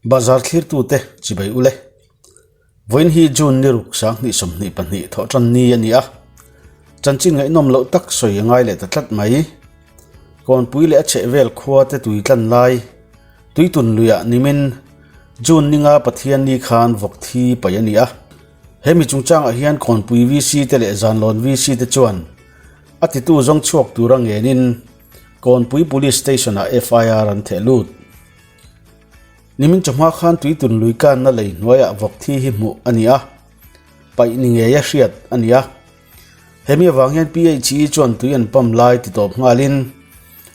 Bazar thlirtute chibai ule. Vawiin hi June ni ruk 2022 thawhtan ni a ni a. Chanchin ngaihnawm loh tak sawi a ngai leh ta tlat mai. Kawnpui leh a chhehvel khua te tui tlan lai, tuitun luiah nimin June ninga Pathian ni khan vawk thi paih a ni a. He mi chungchangah hian Kawnpui VC te leh Zanlawn VC te chuan a titu zawng chhuak tura ngenin Kawnpui Police Station-ah FIR an theh lut. Nimin chawhma khan tuitun lui kanna lei hnuaiah vawk thi hi hmuh a ni a, paih ni ngeia hriat a ni a. Hemi avang hian PHE chuan tui an pump lai ti tawp nghalin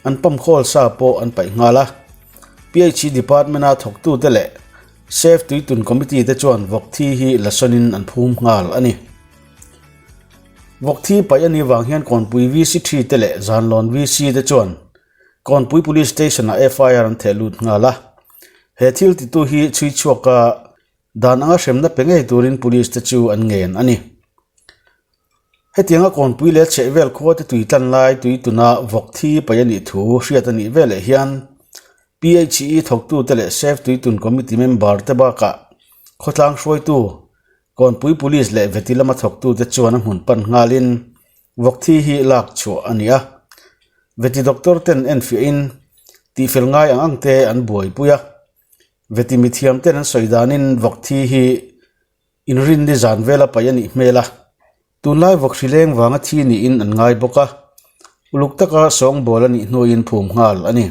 an pump khawl sa pawh an paih nghal a. PHE department-a thawktute leh Save Tuitun Committee te chuan vawk thi hi la sawnin an phum nghal a ni. Vawk thi paih a nih vang hian Kawnpui VC thi te leh Zanlawn VC te chuan Kawnpui Police Station-ah FIR an theh lut nghal a. He thil titu hi chhui chhuaka dan anga hremna pe ngei turin Police te chu an ngen a ni. Hetianga Kawnpui leh chhehvel khua te tui tlan lai tui tuna vawk thi paih a nih thu hriat a nih veleh hian PHE thawktute leh Save Tuitun Committee member te bakah khawtlang hruaitu Kawnpui Police leh Veti lama thawktute chuan a hmun pan nghalin vawk thi hi lak chhuah a ni a. Veti doctor ten enfiahin tihfel ngai ang ang te an buaipui a. Veti mithiam ten an sawi danin vawk thi hi inrinni zan vela paih a nih hmel a. Tunlai vawk hri leng vanga thi niin an ngai bawk a, uluk taka sawngbawl a nih hnuin phum nghal a ni.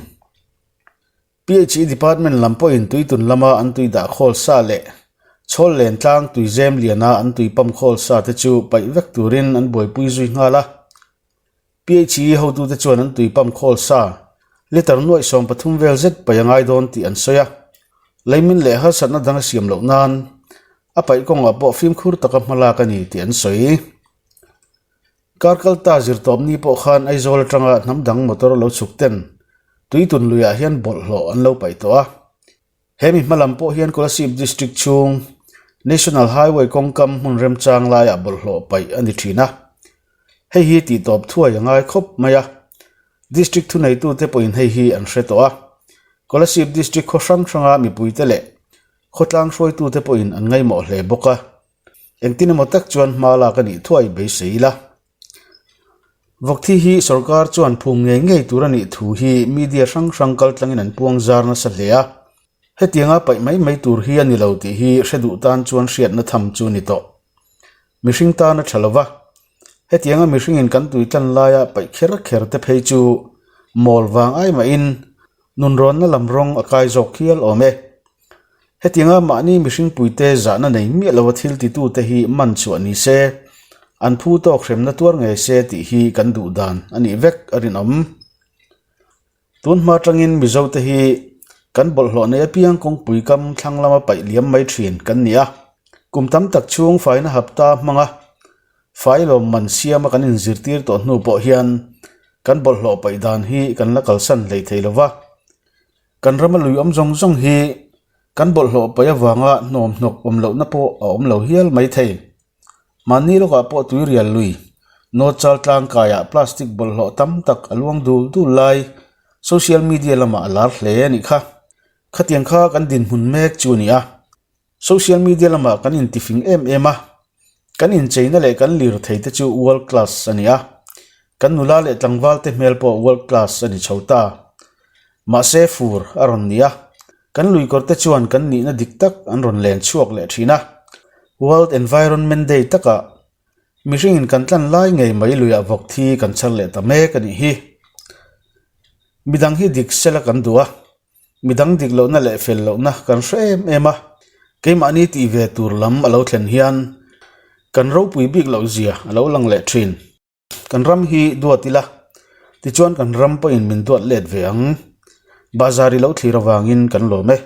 PHE Department lam pawhin tuitun lama an tui dah khawl sa leh chhawl len tlang tui zem liana an tui pump khawl sa te chu paih vek turin an buaipui zui nghal a. PHE hotute chuan an tui pump khawl sa litre nuaih 13 vel zet paih a ngai dawn tih an sawi a. Leimin leh harsatna dang a siam loh nan a paih kawngah pawh fimkhur taka hma lak a ni tih an sawi. Kar kalta zirtawp ni pawh khan Aizawl atanga hnam dang motor lo chhuk ten tuitun luiah hian bawlhhlawh an lo paih tawh a. He mi hma lam pawh hian Kolasib District chhung National Highway kawngkam hmun remchang laiah bawlhhlawh paih a ni thin a. Hei hi tihtawp thuai a ngai khawp mai a. District thuneitute pawhin hei hi an hre tawh a. Kolasib District khaw hrang hranga mipuite leh khawtlang hruaitute pawhin an ngaihmawh hle bawk a. Engtin emaw tak chuan hma lak a nih thuai beisei ila. Vawkthi hi sorkar chuan phum ngei ngei tur a nih thu hi media hrang hrang kal tlangin an puang zar nasa hle a. Hetianga paih mai mai tur hi a ni lo tih hi hre duh tan chuan hriatna tham chu a ni tawh. Mihring tan a tha lo va, hetianga mihringin kan tui tlan laia paih kher kher te phei chu mawl vang ai mahin nunrawnna lam rawng a kai zawk hial awm e. Hetianga mahni mihring puite zahna nei miah lova thil titute hi man chhuah ni se, an phu tawk hremna tuar ngei se tih hi kan duh dan a nih vek a rinawm. Tun hma atangin Mizote hi kan bawlhhlawh nei apiang kawngpui kam thlang lama paih liam mai thin kan ni a. Kum tam tak chhung faina hapta hmanga fai lawmman siama kan inzirtir tawh hnu pawh hian kan bawlhhlawh paih dan hi kan la kalsan hlei thei lova. Kan rama lui awm zawng zawng hi kan bawlhhlawh paih avanga hnawm hnawk awm lohna pawh a awm lo hial mai thei. Mahni lawkah pawh tuirial lui, North Chal tlangkaiah plastic bawlhhlawh tam tak a luang dul dul lai social media lamah a lar hle a nih kha. Khatiang kha kan dinhmun mek chu a ni a. Social media lamah kan intifing em em a, kan incheina leh kan lirthei te chu world class a ni a, kan nula leh tlangval te hmel pawh world class a ni chho ta. Mahse fur a rawn ni a, kan luikawr te chuan kan nihna dik tak an rawn len chhuak leh thin a. World Environment Day takah mihringin kan tlan lai ngei mai luiah vawk thi kan chhar leh ta mek a nih hi. Midang hi dik sela kan duh a. Midang dik lohna leh fel lohna kan hre em em a, keimahni tih ve tur lam a lo thlen hian kan ropui bik loh zia a lo lang leh thin. Kan ram hi duat ila, tichuan kan ram pawhin min duat let ve ang. Bahzar i lo thlir avangin kan lawm e.